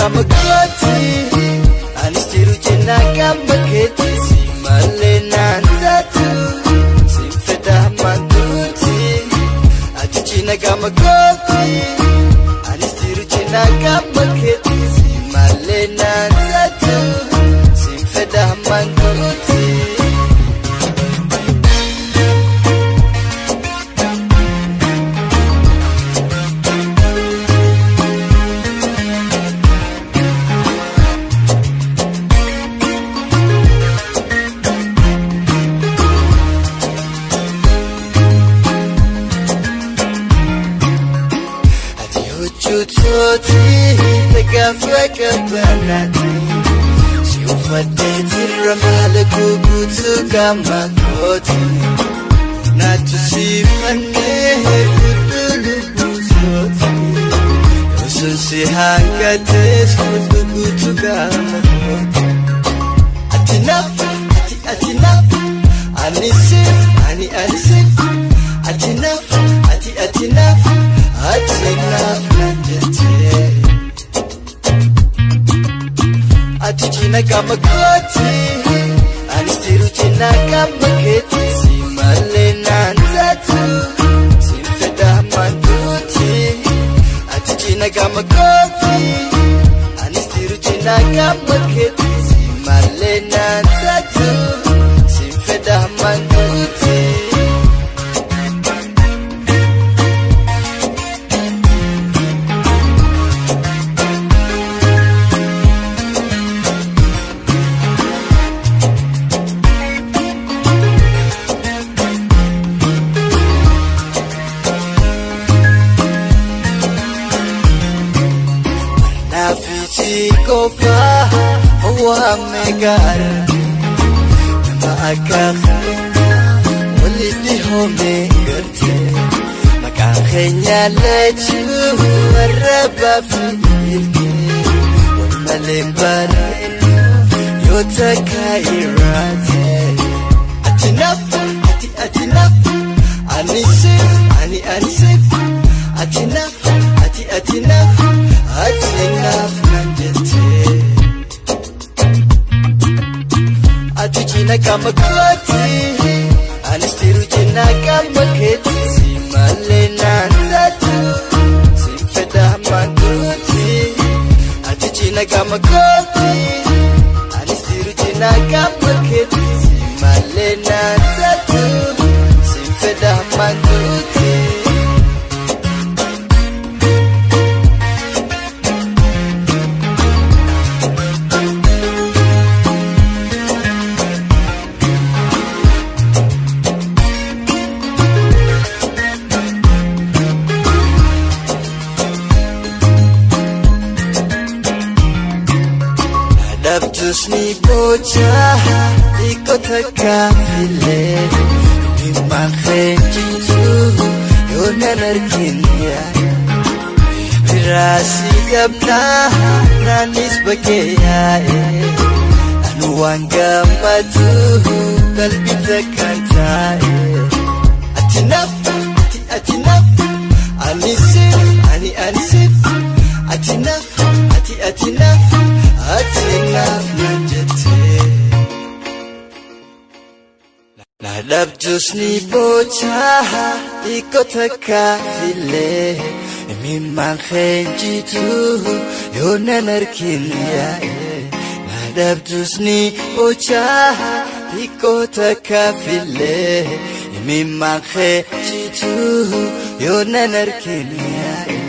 gama kooti, anis jiru cinaa gama keeti. Si malee naan taatu, si fedha hammaan tuuti. Ati cina gama kooti, anis jiru cinaa gama keeti. Si malee naan taatu, si fedha hammaan tuuti. Gaafa qabbanaati si uffadhee jirra maala guutuu gama kooti naatu si fannee fudhu lubbuu sooti yoosuu si hanqatees fudhu guutuu gama kooti ati naaf ati ati naaf ani siif ani ani siif ati naaf ati ati naaf ati naaf naan jettee. Ati cina gama kooti, anis jiru cina gama keeti. Si malee naan taatu, si fedha hammaan tuuti. Ati cina gama kooti, anis jiru cina gama keeti. Si malee naan taatu, si fedha hammaan tuuti. Kofa waame gaarate nama akka keenya walitti hoome garte maqaan keenya lachuu arrabaa fi ilkee wal malee bareedu yoo takka irraate. Ati naaf ati ati naaf ani siif ani ani siif ati naaf ati ati naaf ati naaf naan jettee. Ati cina gama kooti, anis jiru cina gama keeti. Si malee naan taatu, si fedha hammaan tuuti. Ati cina gama kooti, anis jiru cina gama keeti. Si malee naan taatu, si fedha hammaan tuuti. Dhabdus ni boca xiqqoo takka filee dhimmaan leenjitu yoo nan argin yaa'e biraasi dhabnaa naanis bakkee yaa'e anu waan gammadu qalbii takkaan taa'e. Ati naaf ati ati naaf ani siif ani ani siif ati naaf ati ati naaf. Ati naaf naan jettee. Na dhabdus ni boca xiqqoo takka filee imimmaan leenjitu yoo nan argin yaa'e. Na dhabdus ni boca xiqqoo takka filee imimmaan leenjitu yoo nan argin yaa'e.